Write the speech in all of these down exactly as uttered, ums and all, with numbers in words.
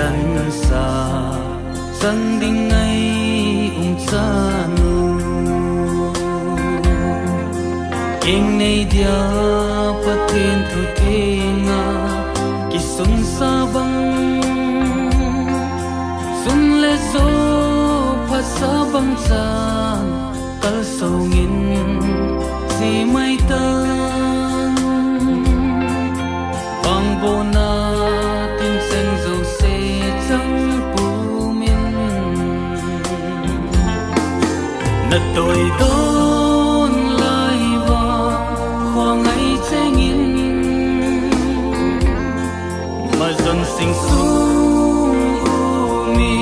Tansa sang ding ngai um chanu. Keng nei dia Pathen thu thenga kisunsa bang, sun le jo phatsa bang chan kalsongin, jemai tan vangbona tincheng jouse chang pumin, natoi don lai uva khongai chengin, majon sing sung umi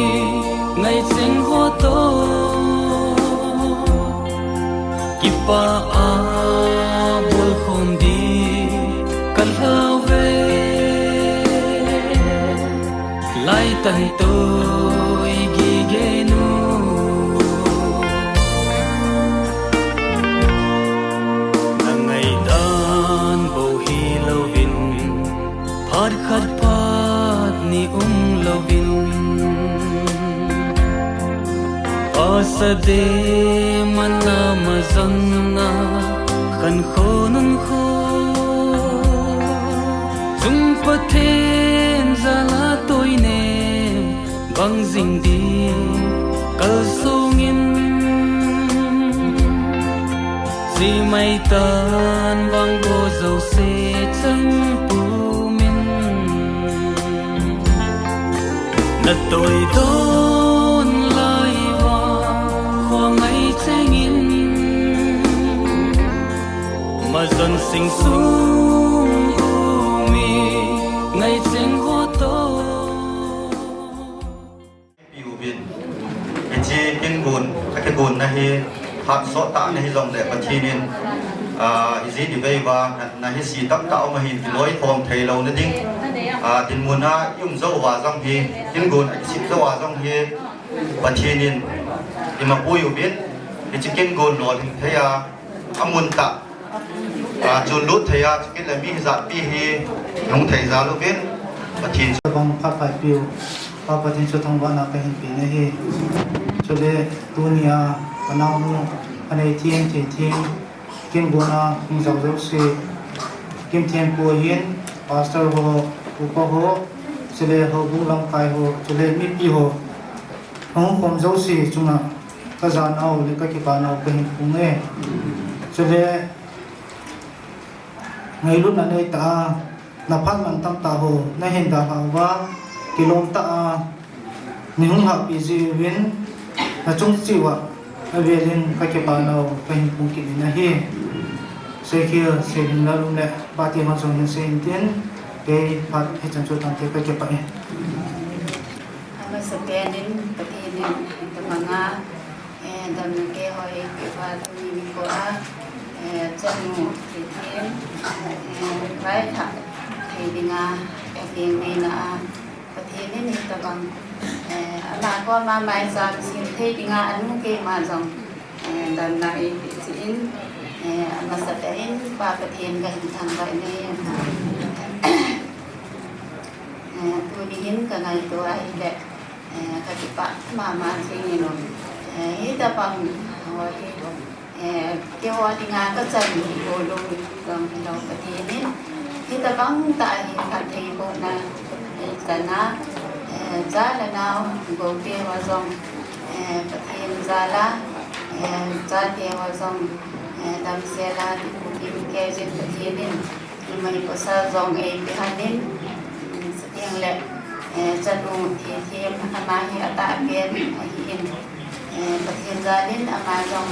ngai cheng ho to kipa a bolkhom di kalhau ve. Lai tan toi gigenu, na ngaidan bou hilouvin, phat khat phat ni umlouvin, pasa de mana majonna khankho nunkho, jung Pathen jala toinem bang jing di kalsongin, jemai tan vangbo jouse chang pumin, natoi don lai uva khongai chengin, majon sing sung umi ngai cheng ho to piuvin. Hiche kingon, akigonna hi hatsot tah nahi jongle Pathen in, ah, ijat ivei uva na, nahi si tamtah um ahin, kiloikhom theilouna ding, ah, dinmun a i um jou uva jong hi, kingon akisem jou uva jong hi, Pathen in imapui uvin, hiche kingon lolhing thei a, amun tah a chunlut thei a, chukit le mi hijat pi hi hung thei jal uvin, Pathen chu bang phat phat piu, Pa Pathen chu thangvahna kahin pe nahi. Chule tunia kanaonu anei them, thei them, kingona hung jou jouse, Kimthempu hin, Pastor ho, Upa ho, chule houbung lamkai ho, chule mipi ho, hung khom jouse chunga kajanau le kakipanau kahin phong e. Chule ngailutna neitah a, naphat man tamtah ho nahin dalhah uva, kilom tah a neihung hahpeh jeh uvin, nachung cheh uva avelin kakipanau kahin phong kit in ahi. Seikhel, Seilinglal um le pate hon jong hin sei intin, kei phat hichan chu tante, kakipah e. Amasapen in Pathen in itobanga, eh, damna keiho eipeh uva tuni nikho a, eh, chanu Thithin, eh, vailhah thei dinga, eh, kengneina a, Pathen in hitobang, eh, ama koma maicham sem thei dinga anu keima jong, eh, damna eipeh jeh in, eh, amasatah in Pa Pathen kahin thangvah in ahi. Eh, tuni hin kangaito ahile, eh, kakipah mama jengin, eh, hitobang ho hi, eh, keiho dinga kachan hi bou lou jong hilou, Pathen in hitobang tah hi phattheibohna eichan a, eh, cha le nao, gou teho jong, eh, Pathen jal a, eh, chate ho jong, eh, damsel a, ti pu ti mi kei jin Pathen in, imai pasal jong eipeh hon in, mm, chuteng le, eh, chanu Thithin ama hi atahpen ahin, eh, Pathen jal in ama jong,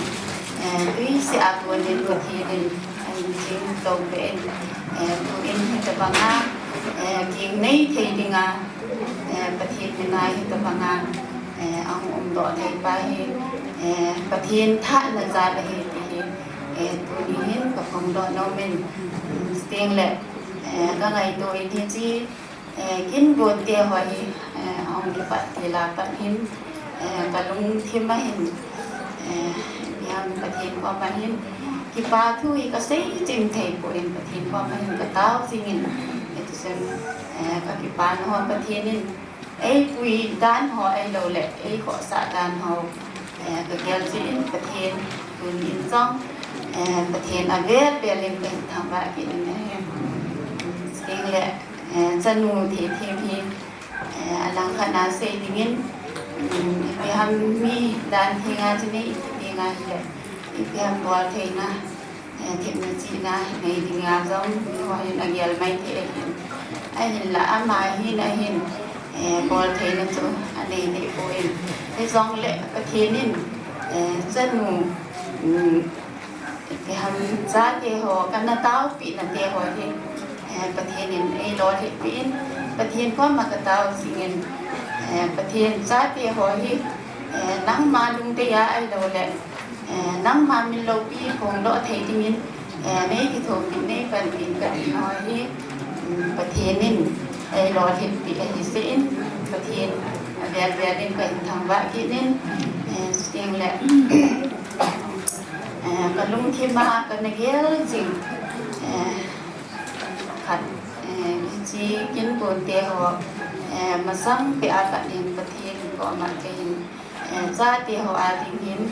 eh, tui seh a kon in Pathen in ahin ching tou peh in, eh, tuin hitobanga, eh, kengnei thei dinga, eh, Pathen mina hitobanga, eh, ahung umdoh thei pa hi, eh, Pathen thahna jal ahi ti hi, eh, tuni hin kaphongdoh nom in, mm, chuteng le, eh, kangaito in hiche, eh, kingon teho hi, eh, ahung kipat til a pat hin, eh, kalungthim a hin, eh, ipi ham, Pathen koma hin kipa thu hi kasei chim thei poi, Pathen koma hin katao jingin, eh, tichun, eh, kakipana ho Pathen in Eipui dan ho ahilou le, eikhohsah dan ho, eh, kagel jin Pathen, tuni in jong, eh, Pathen avel vel in kahin thangvah kit in ahi. Chuteng le, eh, chanu Theithem hi, eh, alangkhat a sei dingin, um, ipi ham mi dan thenga chu nei, ipi thenga hile, ipi ham bol theina, eh, themna chihna nei dinga jong, miho hin agel mai thei ahin. Ahinla ama hin, ahin, eh, bol theina chu anei deh poi. Hijongle Pathen in, eh, chanu, um, ipi ham chate ho, kana taopeh nate ho hi, eh, Pathen in eilolhinpeh in, Pathen koma katao jingin, eh, Pathen chate ho hi, eh, nangma lungdei a ahilou le, eh, nangma min loupi phongdoh thei dingin, eh, nei kithopi, nei panpi kati ho hi, um, Pathen in eilolhinpeh ahi jeh in, Pathen avel vel in kahin thangvah kit in, eh, chuteng le, eh, kalungthim a kana gel jing, eh, khat, eh, hiche kin gonte ho, eh, masang peh a pat hin Pathen koma kahin, eh, chate ho a ding hin,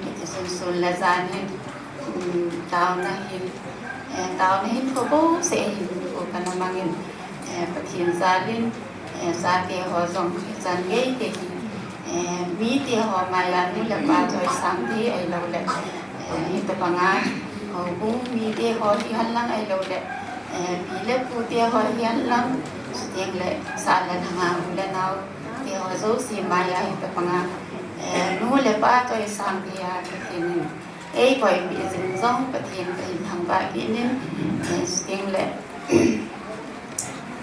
hiti sunsun le jan hin, um, taona hin, eh, taona hin kho bouseh hin, ko kana mangin, eh, Pathen jal in, eh, chate ho jong ichan gei te hi, eh, mite ho maiya nu le pa choisang thei ahilou le, eh, hitobanga houbung mite ho hihen lang ahilou le, eh, pi le pute ho hihen lang, chuteng le sah le lhanga u le nao te ho jouse maiya hitobanga, eh, nu le pa choisang thei a Pathen in eikoipeh jing jong Pathen kahin thangvah kit in, eh, chuteng le,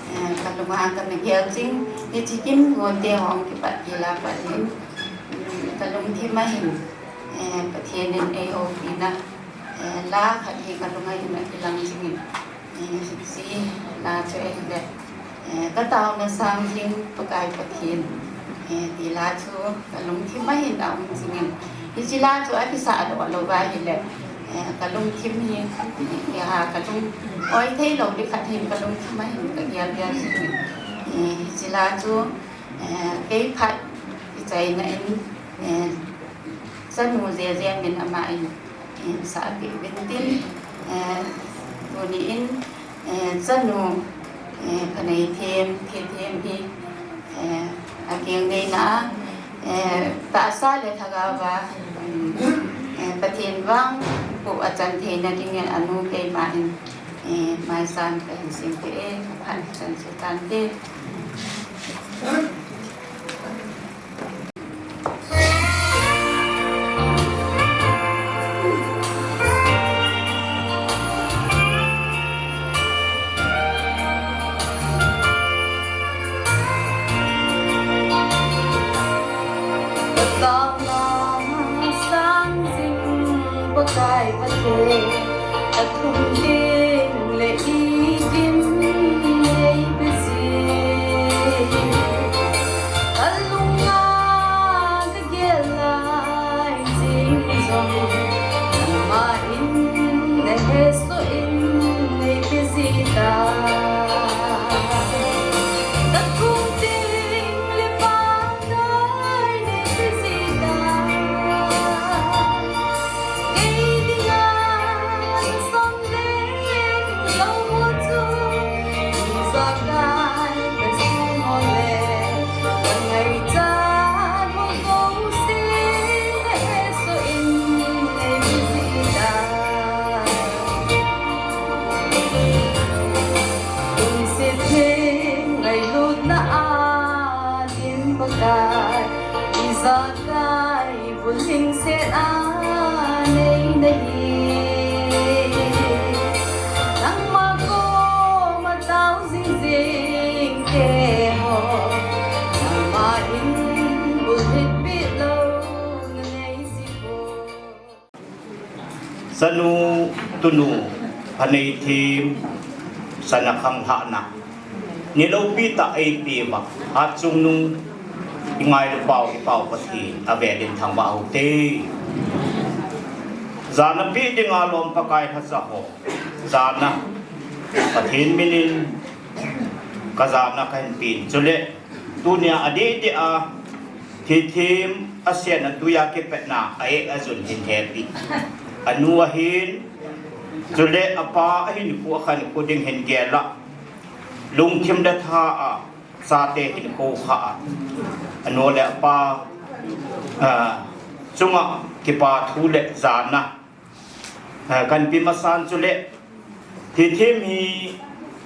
eh, kalunga kana gel jing, hiche kin gonte ho hung kipat gel a pat hin, um, kalungthim a hin, eh, Pathen in eihoupina, eh, la khat hi kalunga hin akilang jingin, eh, hiche la chu ahile, eh, kataona sang jing Pakai Pathen, eh, ti la chu kalungthim a hin aum jingin. Hiche la chu akisah doh louva ahile, eh, kalungthim hi, eh, ha, kalung oi thei lou ding khat hin kalungthim a hin kagel gel jingin. Eh, hiche la chu, eh, kei phat kichaina in, eh, chanu Jeje min ama in, eh, sah peh uvin tin, eh, tuni in, eh, chanu, eh, Phaneithem, Theithem hi, eh, akeng neina a, eh, tahsa le lhagao va, um, eh, Pathen vangboh achan theina dingin anu keima in, eh, maicham kahin sempeh e, phat chan chu tante. Taona sang jing Pakai Pathen, athum ding le idim nei pe jing. Kalunga kagel lai jing jong, nangma in nahesoh in nei pe jita. Kathum ding le pang dai nei pe jita. Kei dinga nasam le lou ho chu, ijakai kasei mo le, kangaichat ho jouse nahesoh in nei pe jita. Lungset theng ngailutna a din Pakai, ijakai bulhingset a nei nahi. Nangma koma tao jing jing te ho, nangma in bulhit peh lou na nei ji poi. Chanu, tunu, Phaneithem, sana khanglhahna, ni loupi tah eipeh uva, hatchungnung, ingailu pau, ipau Pathen avel in thangvah u hite. Jana peh dinga lom Pakai lhacha ho, jana Pathen min in kajana kahin pen, chule Tunia adeh deh a, thithem a sen a tuiya kipatna a eh a jun hin hepi. Anu ahin, chule apa ahin khu akhan khu ding hin gel a. Lungthim le tha a, chate hin khu kha a. Anu le apa, ah, chunga kipa thu le jana. Ah, kan pi masan chule, thithem hi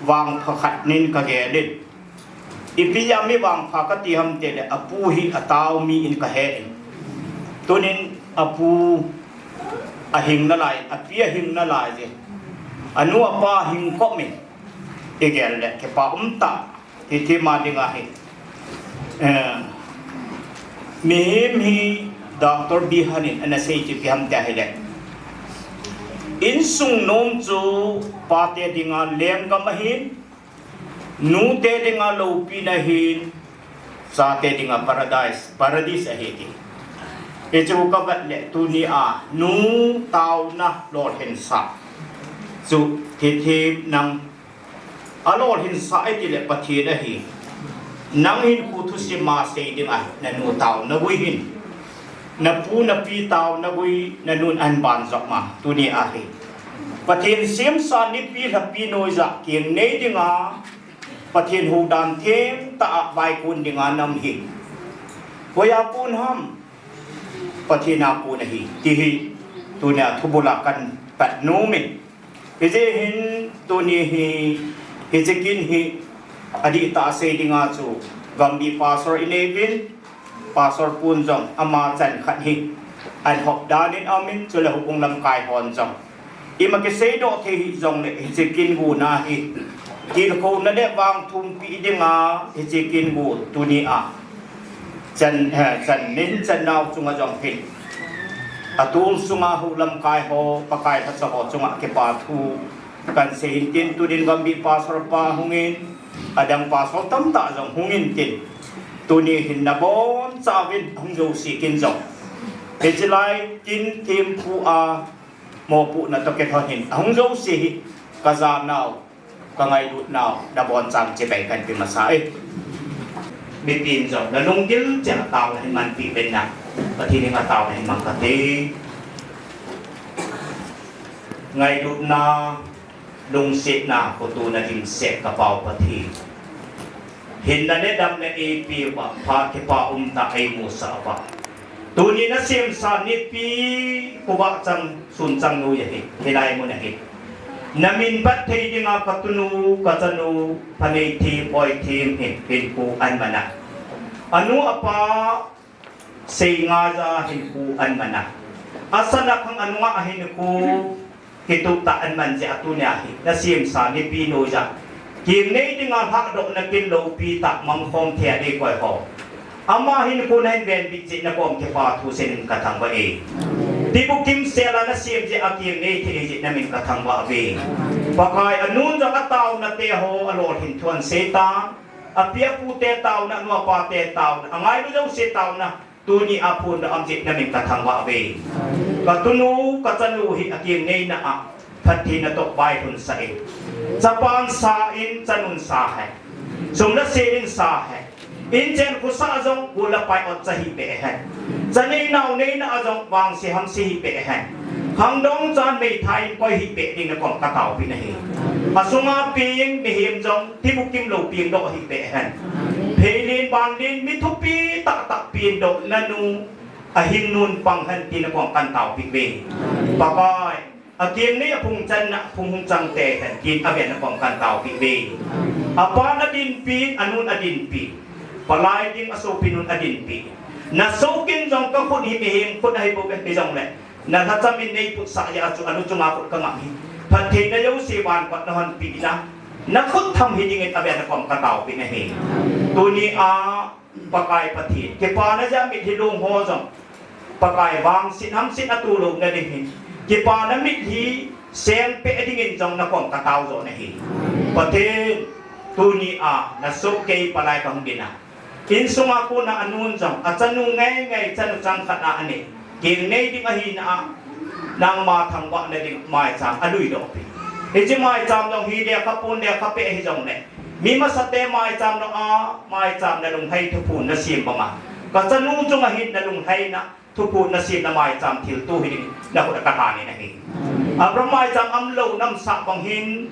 vangpha khat nin ka gelin. Ipi a mi vangpha ka ti ham tile, apu hi atao mi in ka he in. Tunin apu ahing nalai, api ahing nalai je. Anu apa hing kop min. I gel le, kipa um ta. Thithem a dinga hi. Eh, mihem hi Doctor B. Hahn in ana sei chu ipi ham tia hile. Insung nom chu pate dinga lenggam ahin, nute dinga loupina ahin, chate dinga paradise, paradise ahi ti. Hichu ka vet le tunia nu taona lolhinsah chu thithem nang a lolhinsah iti le Pathen ahi. Nang hin khu thusim a sei ding ahi, na nu taona gui hin. Na pu na pi taona gui, na nun an ban jop ma, tunia hi. Pathen semsa nipi lhapi noiya keng nei dinga, Pathen huhdan themtah a vaikun dinga nam hi. Hoiya kun ham, Pathen a kun ahi, ti hi, tunia thubul a kan pat nom in. Hijeh hin tuni hi, hiche kin hi, adihtah a sei dinga chu, Gambih Pastor i nei uvin, Pastor pun jong, ama chan khat hi, an hop dan in aum in, chule hukung lamkai hon jong. Ima kisei doh thei hih jongle, hiche kin gu na hi, tilkhouna le vangthumpi dinga, hiche kin gu tunia. Chan, eh, chan nin chan nau chunga jong hin. Atul sunga huhlamkai ho, Pakai lhacha ho chunga kipa thu kan sei hin tin, tunin Gambih Pastor pa hungin, adang Pastor tamtah jong hungin tin. Tuni hin nabonchauvin hung jouse kin jong. Hiche lai kin thempu a mopohna toh kithon hin. Ahung jouse hi ka janau. Ka ngailut nau, nabonchauvin chibai kan pe masa e. Mipin jong, nalunggil cheh a taona hin manpi uvin lang. Pathen henga taona hin mang kate. Ngailutna, lungsetna, khutu nadimset ka Pa u Pathen. Hinna le damna eipe uva, phat kipa umtah eimusah uva. Tuni nasemsa nipi khovah chang, sun chang noiya hi, hilai muna hi. Namin phatthei dinga katunu, kachanu, Phaneithem, Boithem hin, hinkho anamana. Anu apa, seingaiya hinkho anamana. Asana khang anunga hinkho, kituhtah anaman jeh a tunia hi, nasemsa nipi noiya. Keng nei dinga lhahdohna kin loupitah mangkhom thei a deikoi ho. Ama hinkho nahin venbit jeh nakom kipa thu seiyin kathangvah e. Tibukim sela nasem jeh a keng nei thei jeh namin kathangvah uve. Pakai anun jong ataona teho alolhin thu ahin seitan. Api apu te taona, anu apa te taona, angailu jouse taona. Tuni a phun da am jeh namin kathangvah uve. Katunu, kachanu hi akeng neina a, phattheina toh vailhun sah e. Chapa in sa in, chanu in sa hen. Sum le pai in sa hen. Inchen khosah jong, gol le pai otcha hih beh hen. Chanei nao neina a jong, vangse hamse hih beh hen. Khangdong chan meithai in koi hih beh ding nakom kataopeh nahi. Asunga peng mihem jong, tibukim lou pengdoh hih beh hen. Pheilen vanlen mi thupi tahtah pengdoh nanu, ahingnun pang hen tin nakom kataopeh uve. Pakai, akeng nei aphung channa, phung hung chang tehen tin aven nakom kataopeh uve. Apan adinpi, anun adinpi. Palai ding asopi nun adinpi. Nasoh kin jong kakhut hi mihem khut ahi bou hijongle. Nalhacha min neiputsah jeh a chu anu chunga khut kangap hi. Phattheina jouse van kot nahon peh na. Nakhut tham hiding in aven nakom kataopeh nahi. Tuni a Pakai Pathen. Kipana jeh a mitlhi long ho jong. Pakai vangset hamset a tolou nading hin. Kipana mitlhi sengpeh ding in jong nakom katao jo nahi. Pathen. Tuni a nasoh kei palai kahung ding a. Insunga kona anun jong, achanu ngai ngai chanu chang khat a anei. Keng nei ding ahina a, nangma thangvah nading maicham alui doh peh. Hiche maicham jong hi lekha pon lekha peh hijongle. Mi masate maicham lou a, maicham na lunghei thuphon na sem banga, ka chanu chunga hin na lungheina thuphon na semna maicham thilto hiding na khut a ka lhan in ahi. Abraham maicham umlou namsah bang hin,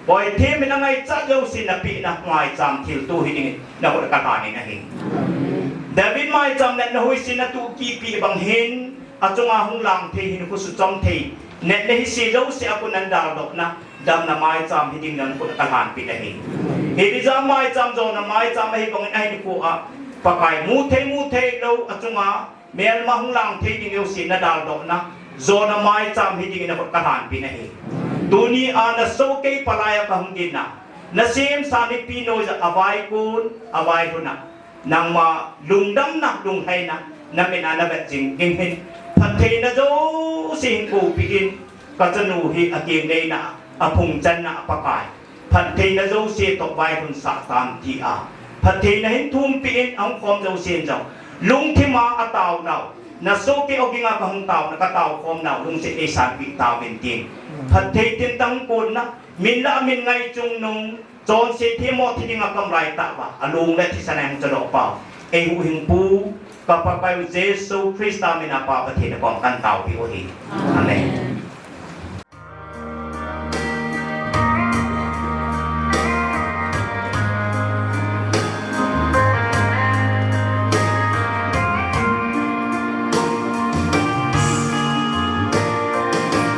boithem in angaichat jouse na pehna maicham thilto hiding na khut a ka lhan in ahi. David maicham natna huisin na tohkipeh bang hin, achunga hung lang thei hin, khusu chom thei, natna hise jouse a kon nan daldohna, damna maicham hiding na khut a ka lhanpeh ahi. Elijah maicham, Jonah maicham ahi bangin ahinkho a, Pakai mu thei mu thei lou achunga, melma hung lang thei ding jouse na daldohna, Jonah maicham hiding na khut ka lhanpeh ahi. Tuni a na soh kei palai a ka hung dinna, na semsa mipi noija a vaikon, a vailhun a, nangma lungdamna, lungheina, na min a na vet jing ding hin, phattheina jouse hin koupeh in, ka chanu hi a kengneina, a phungchanna a Pakai, phattheina jouse toh vailhun sah tan tia, phattheina hin thumpeh in, a hung khom jousen jong, lungthim a a taonau, na soh kei oging a ka hung taona, ka taokhomnau, lungset ei sanpeh tauvin tin, phatthei tin tang konna, min lah a min ngai chungnung, chonset themmo thi dinga kamlai tah uva, alung le thisan a hung chadoh pau, ei huhhingpu, ka Pakai u Jesu Christa min a Pa Pathen a kom kan taopeh u ahi. Amen.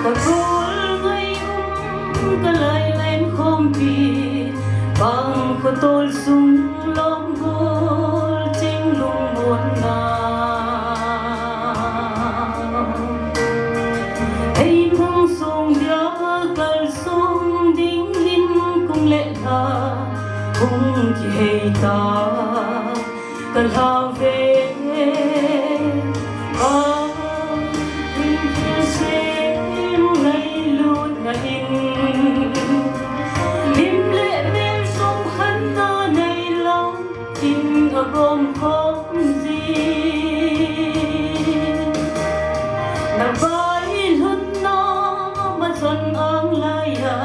Ka tol ngai um, ka lai len khompi, bang ka tol sung lom gol ching lungmon na. Ei mong song dia kalsong ding in kung le lha, kung kihei ta. Ka lhau ve, ka lhau ve, ngailutna in, lim le mel song khanna nei lou, in a gom khom jing. Na vailhunna majon ang laiya,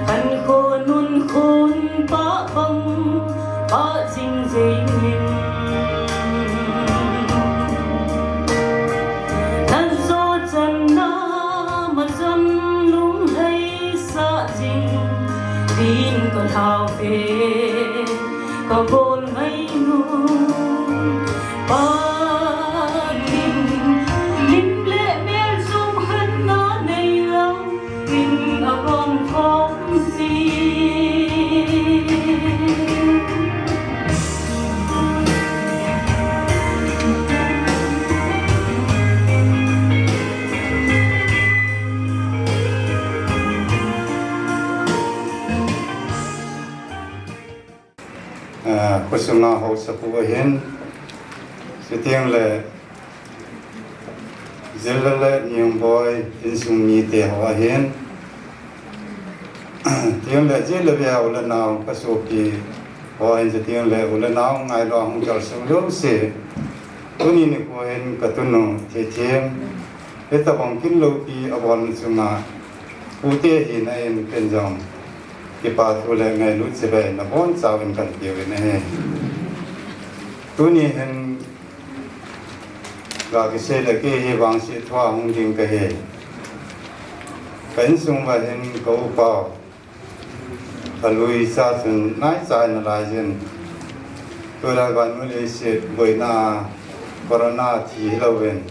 kan khonun khon pa bang pa jing jing in. Nan jo channa majon lunglhai sa jing, tin ka lhau ve, ka bol ngainu. Pa lim, lim le mel song khanna nei lou, in a gom khom jing. Ah, khosunga haosapu ahin, chuteng le Jil le le Niungboi insung mite ho ahin, chuteng le jil le ve u le nao ka sopi ho ahin, chuteng le u le nao ngailua hung kalsong jouse, tuni nikho hin ka tunu Thithem, hitabang kin loupi abon chunga pute hina in ken jong kipa thu le ngailut chibai na bonchauvin kan peuvin ahi. Tuni hin ga kisei le kei hi vangset thua hung ding kahi. Ka insung uva hin ka upa u alui cha chun naicha in alai jin. Tulai vannoi leiset boina corona thi hilouvin,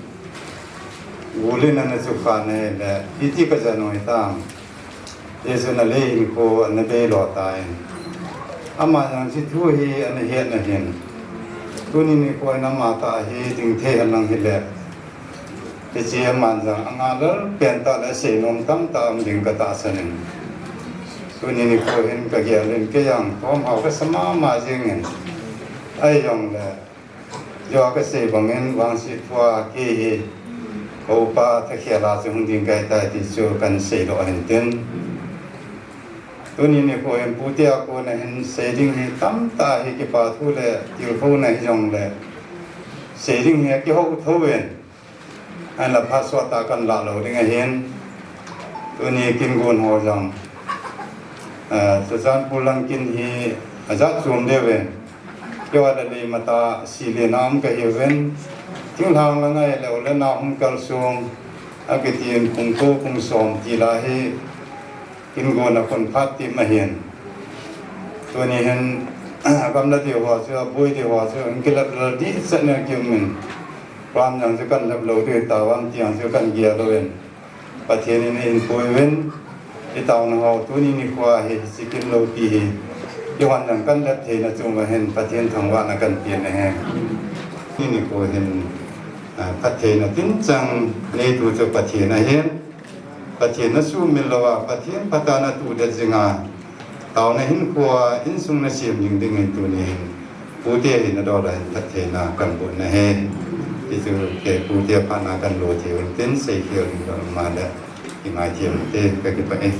gul in ana chukha na hile, iti ka ja noi tam. Hichun alei hinkho ana beilo tan, ama jong hiche thu hi ana hetna hin, tuni nikho in ama tah hi ding thei henlang hile, hiche aman jong anga lel pen tah le seinom tamtah um ding ka tahsan in, tuni nikho hin ka gel in kei jong thomhao kasa mama jengin, ahijongle jo a kasei bangin vangset thua kei hi ka upa thakhel a chu hung ding kahitai ti chu kan seidoh ahin tin, tuni nikho hin pute a kona hin sei ding hi tamtah hi kipa thu le tilkhouna hijongle sei ding hi akihou thouvin, ahinla phat sottah kan lah lou ding ahin, tuni kin gon ho jong Ah, Churachandpur lang kin hi ajat chom deuve. Keiho le lei mata si le nam kahiuve. Thinglhang lang a le ole na hung kalsong, akitin pung ko pung som ti la hi kin gona kon phat ti ma hin. Tuni hin, agamla diu ho chu, aboi diu ho chu, in kilap lal ding chet na kium in. Ram jang chu kan lap lou diu, tavam tiang chu kan gel lou in. Pathen in eihin puiyin, i taona ho tuni nikho hi, sikin loupi hi, i hon jang kan lap theina chung uva hin, Pathen thangvahna kan pe na ahi. Tuni nikho hin, ah, phattheina tinchang neitu chu Pathen ahi. Pathen na sumil louva, Pathen phatah na tudet jinga, taona hinkhoa insung na sem jing dingin tuni hin, pute hi na dol a hin phattheina kan boh na ahi. Hichu kei pute phatna kan lo thei uvin tin seikhel ding dol ma le, i ngai thei uvin te ka kipah e.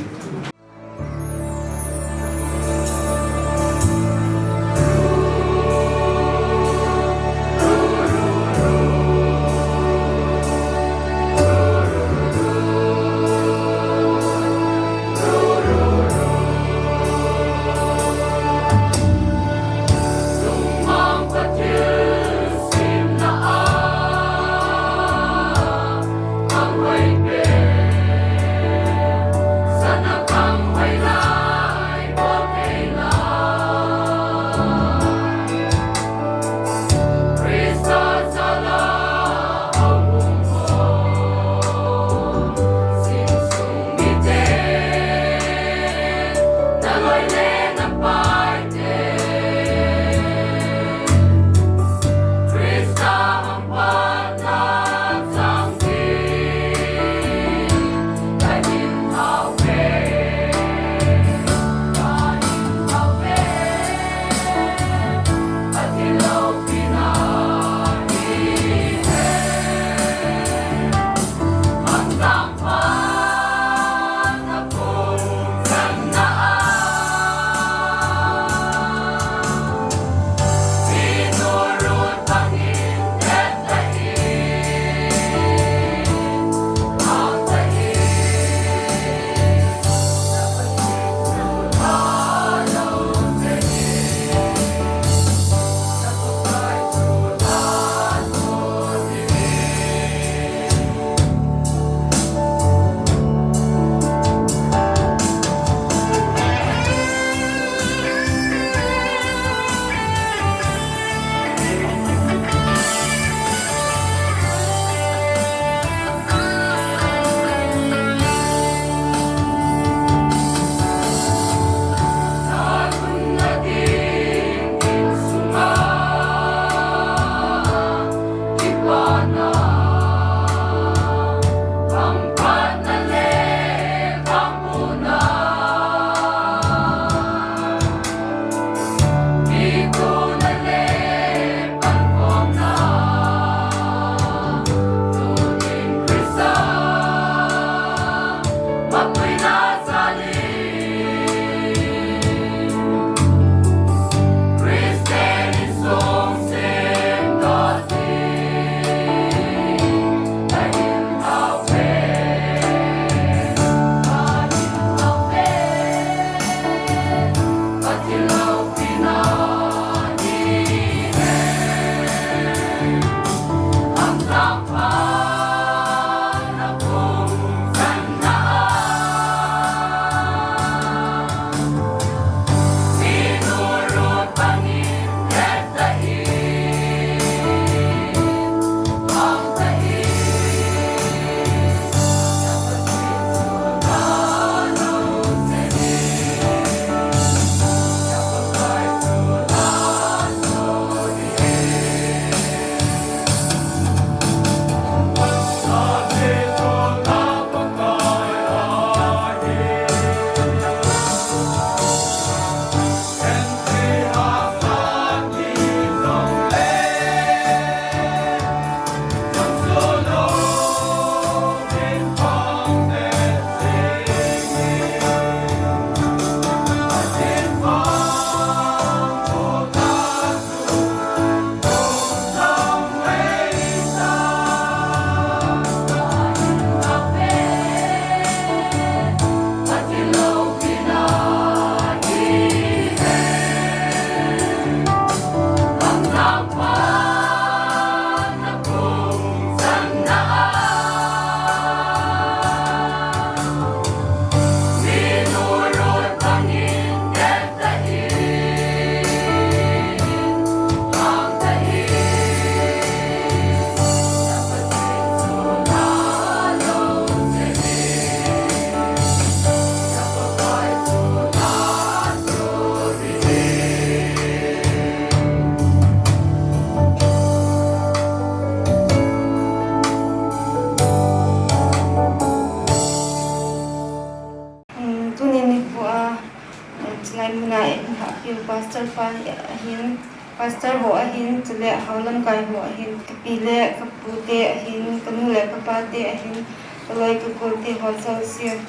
Pastor pa ahin, pastor ho ahin, chule hao lamkai ho ahin, kapi le kapute ahin, kanu le kapate ahin, kaloi kagolte ho jouse,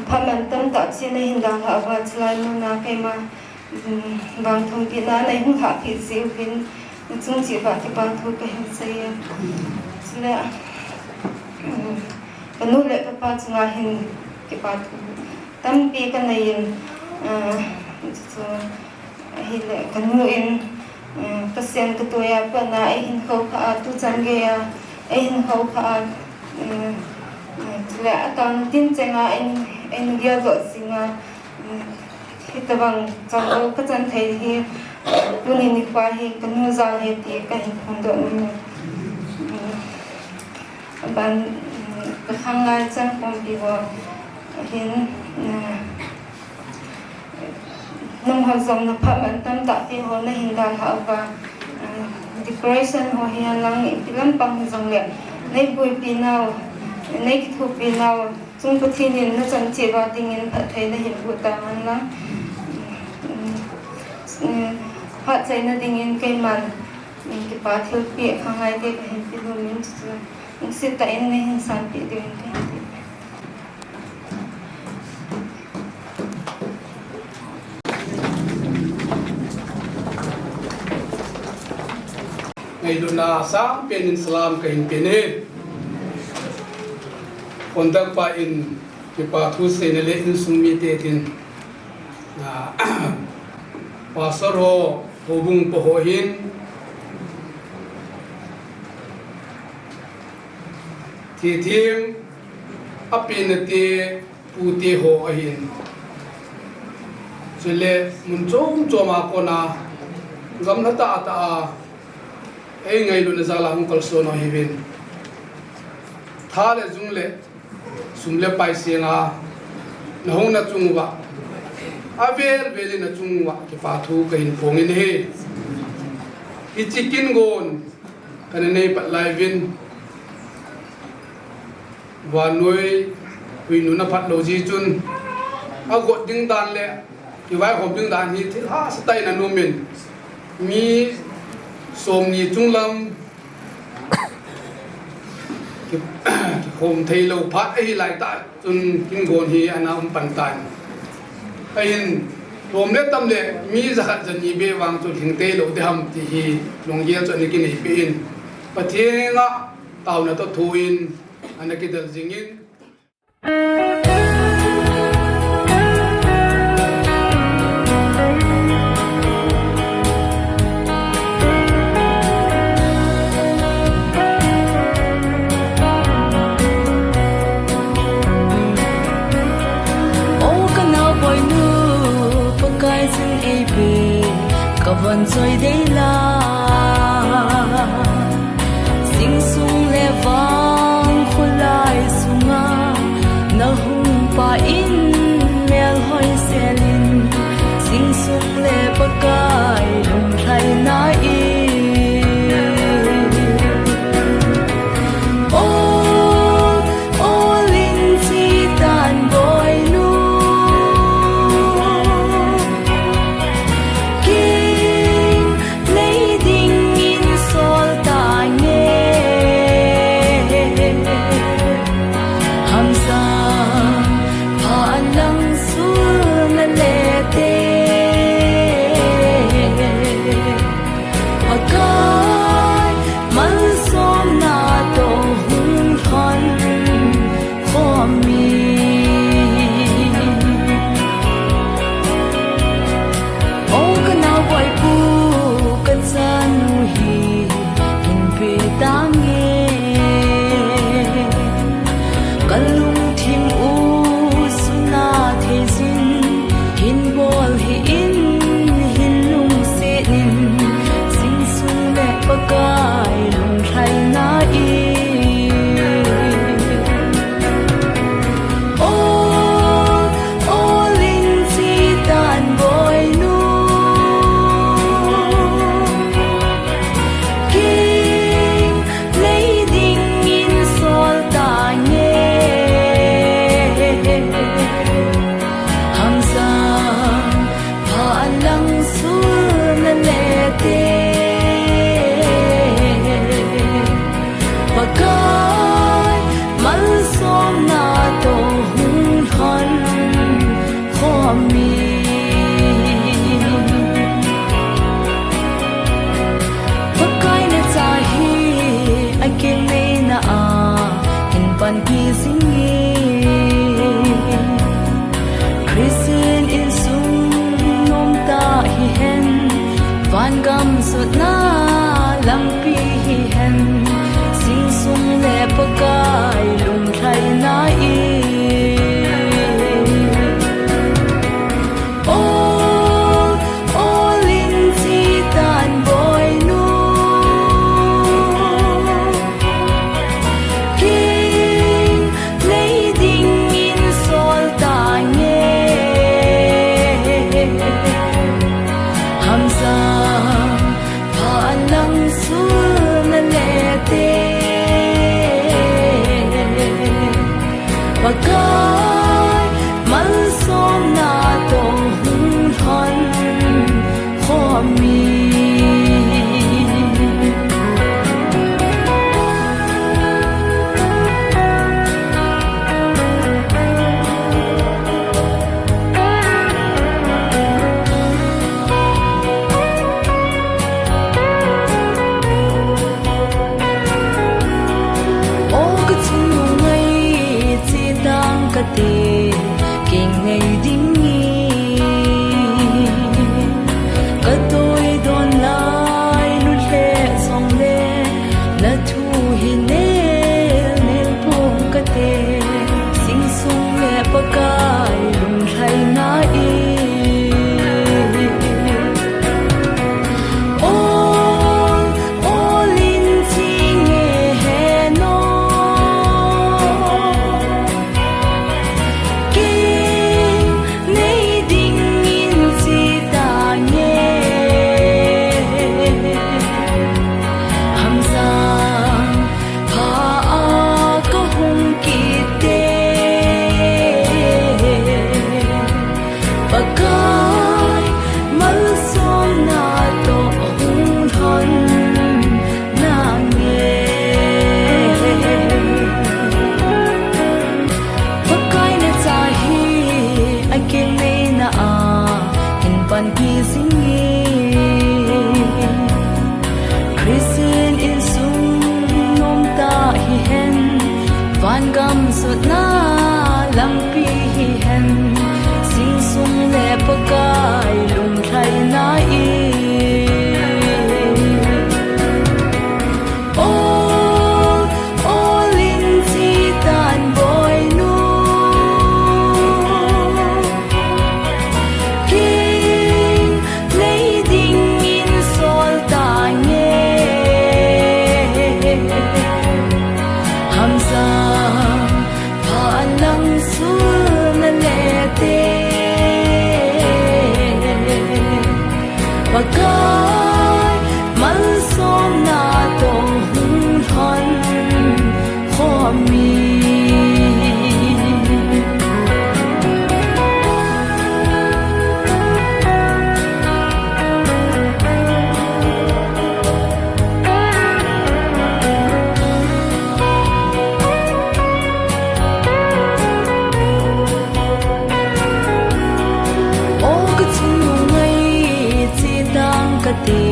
phaman tamtah chena hin dalhah uva, chulai muna keima, um, vangthumpina neihung lhahpeh jeh uvin, nachung cheh uva kipa thu kahin seiye. Chule, um, kanu le kapa chunga hin kipa thu tampi kaneiyin, ah, chu, ahile kanu in, ah, Pasian katoiya pat a eihin khoukhah a, tuchan geiya eihin khoukhah a, ah, ah, chule atang tin chenga ein, eina geldoh jinga, ah, hitobang chang-o kachan thei hi, tuni nikho hi kanu jal ahi ti kahin phongdoh nom e. Ah, aban, ah, kakhanglai changkhompi ho hin, ah, nangho jong naphaman tamtah teho nahin dalhah uva, ah, decoration ho hihen lang ipi lampang hijongle, neipuipi nau, neikithopi nau, chung Pathen in nachan cheh uva dingin phatthei nahin boh tahen lang. Um, um, phat chaina dingin keiman, um, kipa thilpeh khanglai te kahin pe nom in, chuchu lungset tah in neihin sanpeh diuvin kahin ti. Ngailutna sangpen in salam kahin pe e. Conductor pa in kipa thu seina le insung mite tin, ah, pastor ho, houbung pa ho hin, thuthem apena te, pute ho ahin, chule mun chom chom a kona gamla tah tah a eingailutna jal a hung kalson u ahiuvin, tha le jung le sum le pai senga nahung nachung uva, avel vel in nachung uva kipa thu kahin phongin ahi. Hiche kingon kana nei pat lai uvin, vannoi huinu naphat lou jeh chun, agot ding dan le kivaihom ding dan hi thil hahsa tah in ana um in, mi somni chunglam ki, kikhom thei lou phat ahi laitah chun kingon hi ana um pan tan. Ahin, lom le tam le mi jakhat jani beh vang chu lhing thei lou ding ham ti hi lunggel chu ana kinei peh in, Pathen henga taona toh thoh in ana kidel jingin. O ka naoboinu, Pakai jin eipe, ka von choi dei la. Jingsung le vang kholai sunga na hung pa in melhoi selin, jingsung le Pakai lunglhaina in. O, o, lin chi tan boinu. King Nei dingin sol tange. Hamsa pha lang sul na le te. Na lampi hihen, sing sung le Pakai lunglhaina in. Ol, ol in chi tan boinu. King nei dingin sol tange. Hamsang pha lang sun na le te. Pakai malsomna toh hung lhon khomi. O ka chungnung ngai, che tang kate, kei ngei ding in. Ka toi don lai, lut lheh jongle, na thu hi nel nel pong kate, sing sung le Pakai lunglhaina in. Ol, ol in chi nge heno. Kei nei dingin chi tange. Hamsang pha a ka hung kit e. Pakai malsomna toh hung lhon nange. Pakai na cha hi a kei neina a hin panpi jing in. Christian insung nom ta hihen, van gam sutna lampi hihen, sing sung le Pakai lunglhaina in. Ol, ol in chi tan boinu. King nei dingin sol tange. Hamsang pha lang sun na le te. Pakai malsomna toh hung lhon khomi. O ka chungnung ngai, che tang kate,